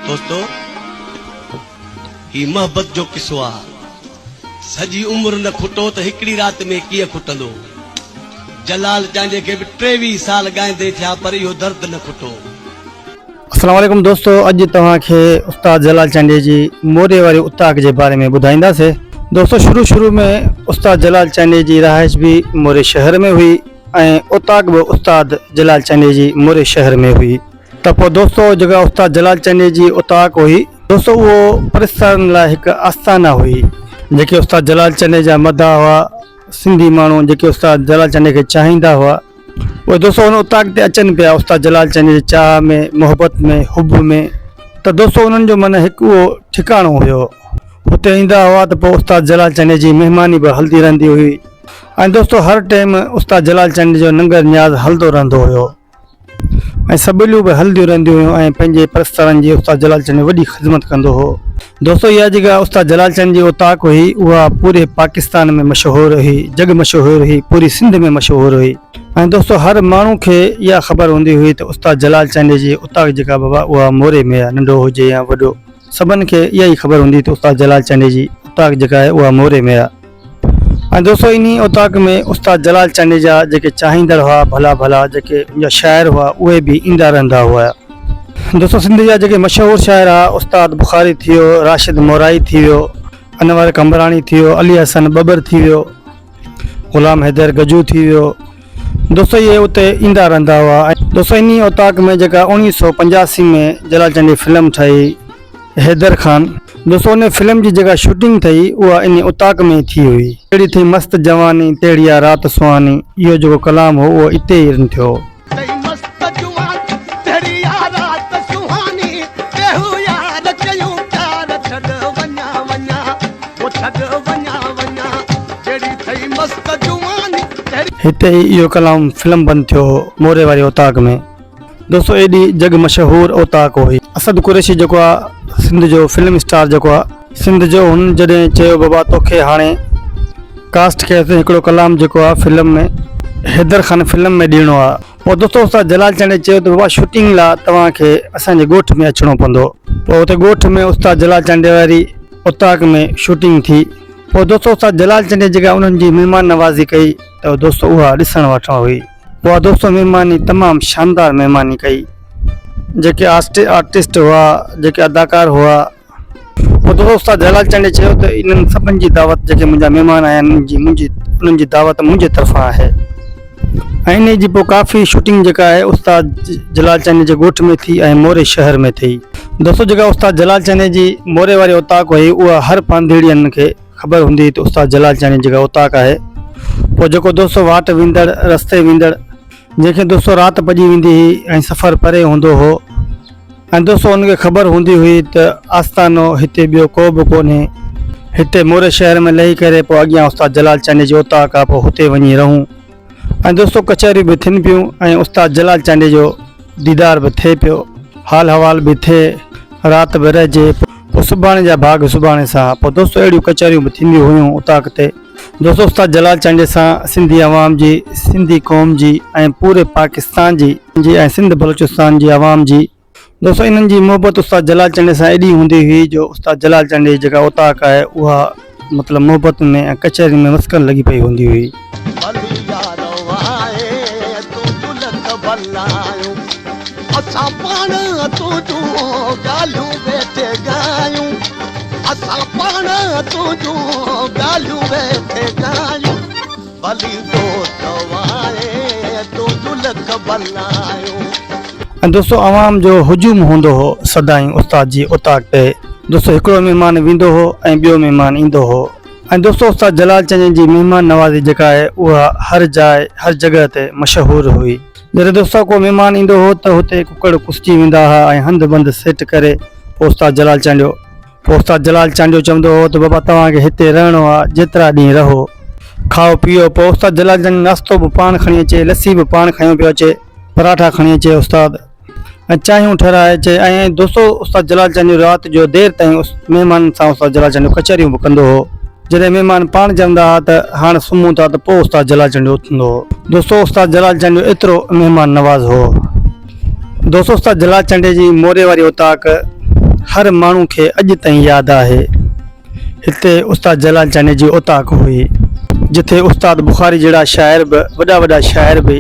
دوستو هي محبت جو قصو آ. سڄي عمر نه کٽو ته هڪڙي رات ۾ ڪيئن کٽندو. جلال چانڊيي کي به 23 سال ڳائيندي ٿيا پر اهو درد نه کٽو. السلام عليڪم دوستو اڄ توهان کي استاد جلال چانڊيي جي موري واري اوطاق جي باري ۾ ٻڌائينداسي دوستو شروع شروع ۾ استاد جلال چانڊيي جي رهائش به موري شهر ۾ هئي ۽ اوطاق به استاد جلال چانڊيي جي موري شهر ۾ هئي ته پوء دوستو جيڪا استاد جلال چانڊيي جي اوطاق هئي دوستو اهو پرستارن لاء هڪ آستانه هئي. جيڪي استاد جلال چانڊيي جا مداح هئا، سنڌي ماڻهو جيڪي استاد جلال چانڊيي کي چاهيندا هئا اهي دوستو ان اوطاق تي اچن پيا استاد جلال چانڊيي جي چاهه ۾ محبت ۾ حب ۾ ته دوستو انهن جو من هڪ اهو ٺڪاڻو هيو هتي ايندا هئا ته پوء استاد جلال چانڊيي جي مهماني به هلندي رهندي هئي ۽ دوستو هر ٽيم استاد جلال چانڊيي جو ننگر نياز هلندو رهندو هيو. ۽ سٻليون به هلنديون رهنديون هيون ۽ پنهنجي پرستارن جي استاد جلال چنڊ وڏي خدمت ڪندو هو. دوستو اها جيڪا استاد جلال چنڊ جي اوطاق هئي اها پوري پاڪستان ۾ مشهور هئي جڳ مشهور هئي پوري سنڌ ۾ مشهور هئي ۽ دوستو هر ماڻهو کي اها خبر هوندي هئي ته استاد جلال چانڊيي جي اوطاق جيڪا بابا اها موري ۾ آهي ننڍو هجي يا وڏو سڀن کي اها ئي خبر هوندي ته استاد جلال چانڊيي جي اوطاق جيڪا آهي اها موري ۾ آهي. ۽ دوستو انهي اوطاق ۾ استاد جلال چانڊيي جا جيڪي چاهيندڙ هئا ڀلا ڀلا جيڪي ان جا شاعر هئا اهي به ايندا رهندا هئا دوستو سنڌ جا جيڪي مشهور شاعر هئا استاد بخاري ٿي ويو راشد مورائي ٿي ويو انور قمبراڻي ٿي ويو علي حسن ٻٻر ٿي ويو غلام حيدر گجو ٿي ويو دوستو اهي اتي ايندا رهندا هئا دوستو انهي اوطاق ۾ جيڪا 1985 ۾ جلال چانڊيي فلم ٺاهي حيدر خان، دوستو ان فلم جي جيڪا شوٽنگ ٿئي اها انهي اوطاق ۾ ئي ٿي هئي. جهڙي ٿئي مست جواني تهڙي آ رات سهاني اهو جيڪو ڪلام هو اهو اتي ئي رن ٿيو هو. ٿئي مست جواني تهڙي آ رات سهاني ويهو يار ڪيون پيار ڇڏ وڃان وڃان او ڇڏ وڃان وڃان جهڙي ٿئي مست جواني تهڙي. هتي ئي اهو ڪلام فلم بند ٿيو هو موري واري اوطاق ۾. دوستو ايڏي جڳ مشهور اوطاق هئي. اسد قريشي جيڪو آ سنڌ جو فلم اسٽار جيڪو آ سنڌ جو هن جڏهن چيو بابا توکي هاڻي ڪاسٽ ڪيوسين هڪڙو ڪلام جيڪو آ فلم ۾ حيدر خان فلم ۾ ڏيڻو آ پوء دوستو استاد جلال چانڊيي چيو ته بابا شوٽنگ لا توهان کي اسان جي ڳوٺ ۾ اچڻو پوندو پوء اتي ڳوٺ ۾ استاد جلال چانڊيي واري اوطاق ۾ شوٽنگ ٿي پوء دوستو استاد جلال چانڊيي جيڪا انهن جي مهمان نوازي ڪئي ته دوستو اها ڏسڻ وٽان هئي. اها دوستو مهماني تمام شاندار مهماني ڪئي جيڪي آرٽسٽ هئا جيڪي اداڪار هئا پوء دوستو استاد جلال چانڊيي چيو ته انهن سڀن جي دعوت جيڪي منهنجا مهمان آيا آهن انهن جي منهنجي انهن جي دعوت منهنجي طرفان آهي ۽ انهي جي پوء ڪافي شوٽنگ جيڪا آهي استاد جلال چانڊيي جي ڳوٺ ۾ ٿي ۽ موري شهر ۾ ٿي دوستو جيڪا استاد جلال چانڊيي جي موري واري اوطاق هئي اها هر پانڌيڙين کي خبر هوندي هئي ته استاد جلال چانڊيي جيڪا اوطاق آهي پوء جيڪو دوستو واٽ ويندڙ رستي ويندڙ جنهن کي دوستو رات پڄي ويندي هئي ۽ سفر پري هوندو هو ۽ دوستو ان کي خبر هوندي هئي ته آستانو هتي ٻيو ڪو به ڪونهي هتي موري شهر ۾ لهي ڪري پوء اڳيان استاد جلال چانڊيي جي اوطاق آ پوء هتي وڃي رهون ۽ دوستو ڪچهريون به ٿين پيون ۽ استاد جلال چانڊيي جو ديدار به ٿئي پيو حال حوال به ٿئي رات به رهجي پوء سڀاڻي جا ڀاڳ سڀاڻي سان. پوء دوستو اهڙيون ڪچهريون به ٿينديون هيون اوطاق تي. دوستو استاد جلال چانڊيي سان سنڌي عوام جي، سنڌي قوم جي ۽ پوري پاڪستان جي جي ۽ سنڌ بلوچستان جي عوام جي دوستو انهن جي محبت استاد جلال چانڊيي سان ايڏي هوندي هئي جو استاد جلال چانڊيي جي جيڪا اوطاق آهي اها مطلب محبت ۾ ۽ ڪچهرين ۾ مسڪن لڳي پئي هوندي هئي. ڀلي يارو آهي تنهنجون لک ڀلايون اسان پاڻ تنهنجون ڳالهيون ويٺي ڳايون اسان پاڻ تنهنجون ڳالهيون ويٺي ڳايون ڀلي دوست آهي تنهنجون لک ڀلايون. ۽ دوستو عوام جو هجوم هوندو هو سدائين استاد جي اوطاق تي دوستو هڪڙو مهمان ويندو هو ۽ ٻيو مهمان ايندو هو ۽ دوستو استاد جلال چنجي جي مهمان نوازي جيڪا آهي اها هر جاء هر جڳهه تي مشهور هئي جڏهن دوستو ڪو مهمان ايندو هو ته هتي ڪڪڙ ڪسجي ويندا ها ۽ هنڌ بند سيٽ ڪري پوء استاد جلال چانڊيو پوء استاد جلال چانڊيو چوندو هو ته بابا توهان کي هتي رهڻو آ جيترا ڏينهن رهو کائو پيئو پوء استاد جلال چانڊيو ناشتو به پاڻ کڻي اچي لسي به پاڻ کنيو پيو اچي پراٺا کڻي اچي استاد ۽ چانهيون ٺهرائي اچي ۽ دوستو استاد جلال چانڊيو رات جو دير تائين مهمانن سان استاد جلال چانڊيو ڪچهريون به ڪندو هو جڏهن مهمان پاڻ چوندا ها ته هاڻ سمهون ٿا ته پوء استاد جلال چانڊيو اٿندو هو دوستو استاد جلال چانڊيو ايترو مهمان نواز هو دوستو استاد جلال چانڊيي جي موري واري اوطاق هر ماڻهو کي اڄ تائين ياد آهي. هتي استاد جلال چانڊيي جي اوطاق هئي، جتي استاد بخاري جهڙا شاعر به وڏا وڏا شاعر به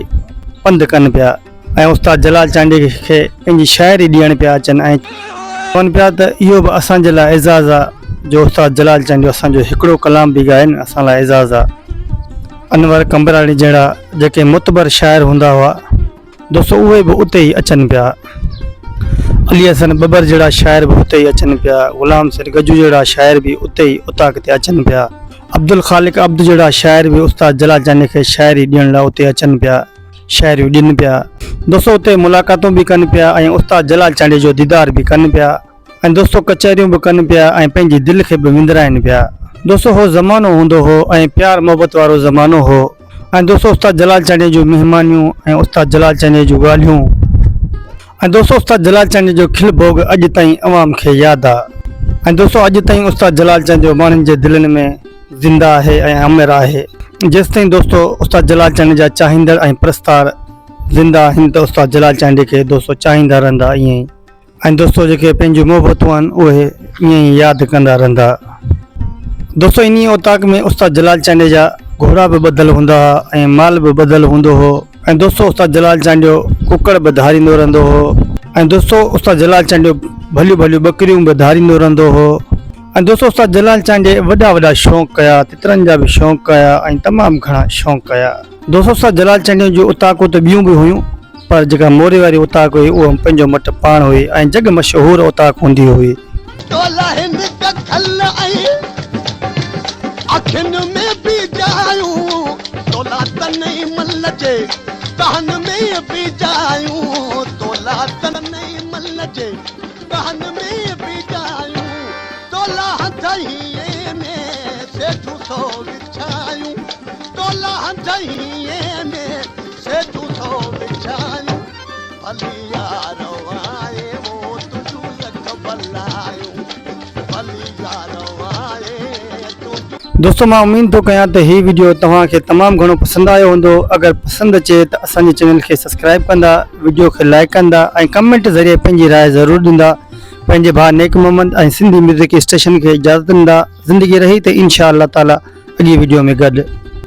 پنڌ ڪن پيا ۽ استاد جلال چانڊيي کي پنهنجي شاعري ڏيڻ پيا اچن ۽ چون پيا ته اهو به اسان جي لاء اعزاز آ جو استاد جلال چانڊيو اسان جو هڪڙو ڪلام به ڳائن اسان لاء اعزاز آ. انور قمبراڻي جهڙا جيڪي معتبر شاعر هوندا هئا دوستو اهي به اتي ئي اچن پيا. علي حسن ٻٻر جهڙا شاعر به اتي ئي اچن پيا. غلام حسين گجو جهڙا شاعر به اتي ئي اوطاق تي اچن پيا. عبدالخالق عبد جهڙا شاعر به استاد جلال جاني کي شاعري ڏيڻ لاء اتي اچن پيا. شاعريون ڏين پيا. دوستو اتي ملاقاتون به ڪن پيا ۽ استاد جلال چانڊيي جو ديدار به ڪن پيا. ۽ دوستو ڪچهريون به ڪن پيا ۽ پنهنجي دل کي به وندرائين پيا. دوستو هو زمانو هوندو هو ۽ پيار محبت وارو زمانو هو ۽ دوستو استاد جلال چانڊيي جون مهمانيون ۽ استاد جلال چانڊيي جون ڳالهيون ۽ دوستو استاد جلال چانڊيي جو کل ڀوڳ اڄ تائين عوام کي ياد آ ۽ دوستو اڄ تائين استاد جلال چانڊيو ماڻهن جي دلين ۾ زنده آهي ۽ امر آهي جيستائين دوستو استاد جلال چانڊيي جا چاهيندڙ ۽ پرستار زنده آهن ته استاد جلال چانڊيي کي دوستو چاهيندا رهندا ائين ئي ۽ دوستو جيڪي پنهنجون محبتون آهن اهي ائين ئي ياد ڪندا رهندا. دوستو انهي اوطاق ۾ استاد جلال چانڊيي جا گهوڙا به ٻڌل هوندا هئا ۽ مال به ٻڌل هوندو هو ۽ دوستو استاد جلال چانڊيو ڪڪڙ به ڌاريندو رهندو هو ۽ دوستو استاد جلال چانڊيو ڀليون ڀليون ٻڪريون به ڌاريندو رهندو هو ۽ دوستو استاد جلال چانڊيي وڏا وڏا شوق ڪيا تترن جا به شوق ڪيا ۽ تمام گهڻا شوق ڪيا. دوستو استاد جلال چانڊيو جون اوطاقون ته ٻيون به هيون پر جيڪا موري واري اوطاق هئي اها پنهنجو مٽ پاڻ هئي ۽ جڳ مشهور اوطاق هوندي هئي. تولاء هن ڪکل ۽ اکين ۾ به جايون تولاء تنئي مل جي تهن ۾ به جايون تولاء تنئي مل جي تهن ۾ به جايون تولاء هنڌ هينئين ۾ سيٺون سو وڇايون تولاء هنڌ هينئين ۾ سيٺون سو وڇايون ڀلي يارو آئي وو تنهنجون لک ڀلايون ڀلي يارو آئي تنهنجون. دوستو مان اميد ٿو ڪيان ته هي وڊيو توهان کي تمام گهڻو پسند آيو هوندو اگر پسند اچي ته اسان جي چينل کي سبسڪرائب ڪندا وڊيو کي لائيڪ ڪندا ۽ ڪمينٽ ذريعي پنهنجي راء ضرور ڏيندا پنهنجي ڀاء نيڪ محمد ۽ سنڌي ميوزڪ اسٽيشن کي اجازت ڏيندا زندگي رهي ته انشاء الله تعالي اڳي وڊيو ۾ گڏ.